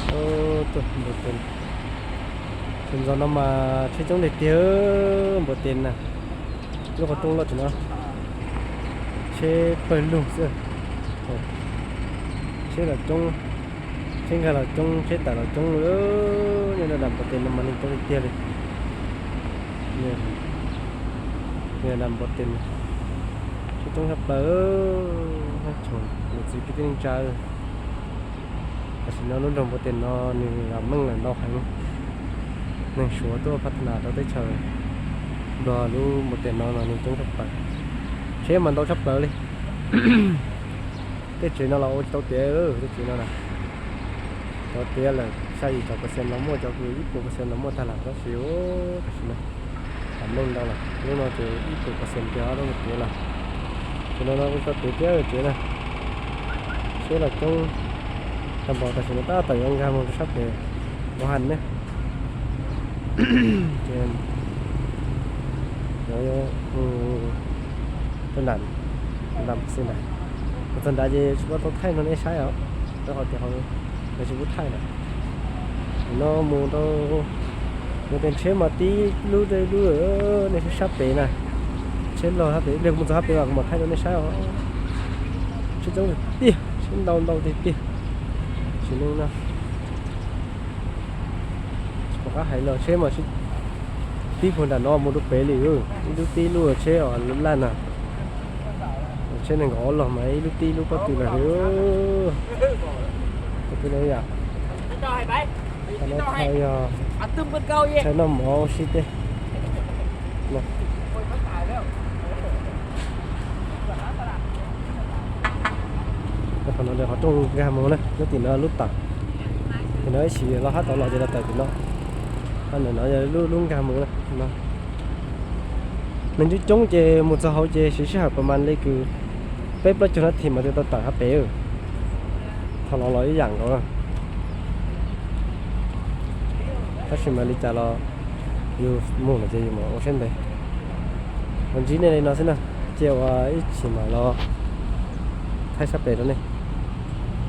Tuaj npua tes, sawv ntxov no mas tsheb coob tiag tiag, npua tes na. Lub qhov rooj loj tseem no, tsheb pawg lug xwb. Tsheb los coob, tsheb nkag los coob, tsheb tawm los coob. Nyob nram npua tes no mas neeg coob tiag tiag li. Nram npua tes, tsheb coob tshaj plaws. Tsoom niam txiv kwv tij neej tsa, tam sim no lub nroog npua tes no nws meej lawm ntau heev. Neeg Suav tuaj phab tha nas rau teb chaws Nplog lub npua tes no mas neeg coob tshaj plaws, tsheb mas ntau tshaj plaws li. Tej tsev no los ua tsis tau tiav, tej tsev no na. Cov tiav lawm xya yim caum percent los muaj, cov kws ib puas percent los muaj tag lawm tab sis tam sim no meej ntau lawm. Lub no ces ib puas percent tiag lub tiav lawm. Ces no no ua tsis tau tiav thiab tsev na. Tsheb los coob tag npaum, tam sim no tab tom yuav nkag mus rau sab pem Mus Hais ne. Ces mus txog nrad ces tsis pub tau thaij rau nej saib os, rau qhov tias lawv tsis pub thaij lawm. Nim no mus rau, mus tes tsheb mas tib lub rau ib lub, nej saib sab pem na. Tsheb los hab pem, ib pliag kuv mus txog hab pem mas kuv mam thaij rau nej saib os. Tsheb coob tiag tiag, tsheb ntau ntau tiag tiag. Sim neej no tsis pom qab hais los, tsheb mas tib puag nram no mus rau pem li, ib lub tib lub tsheb os laj na. Tsheb nees nkaum ob log mas ib lub tib lub pob tw lawm li. Yog tsheb noj mov ua si tej. Qhov no qhov rooj nkag mus na, nyob tim no lub tawm. Tim no ib sim los hab tau los ces los tawm tim no. Ho ntawm no yog lub nkag mus na. Neeg coob coob ces mus txog hauv ces siv sij hawm pas mas li kws peb plaub caug nab thim mas twb tau tawm hab pem. Thaum los los ib yam nkaus. Tab sis mas li cas los yus mus lawm ces yus mam ua siab ntev. Los ntsib nej li no xwb na, cia ua ib chim mam los thaij sab pem rau nej.